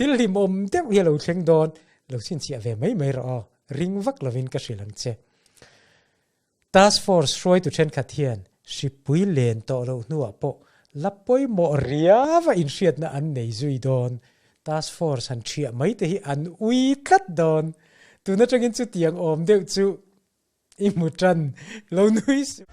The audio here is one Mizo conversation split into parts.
Thil hlimawm deuh hi a lo thleng dawn, lo chhinchhiah ve mai mai rawh aw, ring vak lovin ka hrilh ang che. Task Force hruaitu thenkhat hian hripui len tawh loh hnuah pawh la pawimawh riava inhriatna an nei zui dawn. Task Force han thiah mai te hi an ui tlat dawn. Tun atangin chutiang awm deuh chu i hmu tan lo nui suh.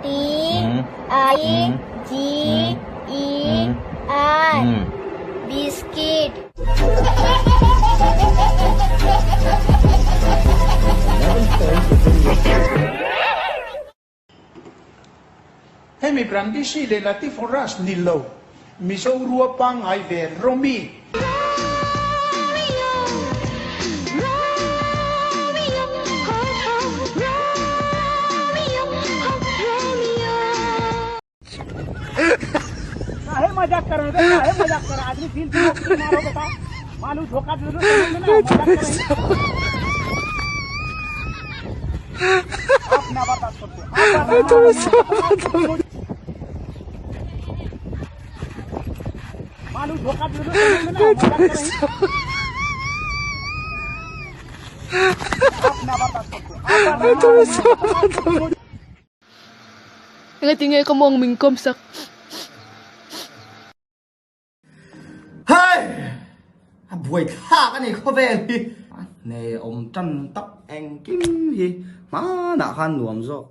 T I G E R biscuit. Hemi Brandisi leh Latiforas ni lo, Mizo rua pangngai ve Romi. Engati nge ka mawng min kawm sak? Hei! A buai thlak a ni khawvel hi. A hne awm tan tak engkim hi hmanah khan nuam zawk.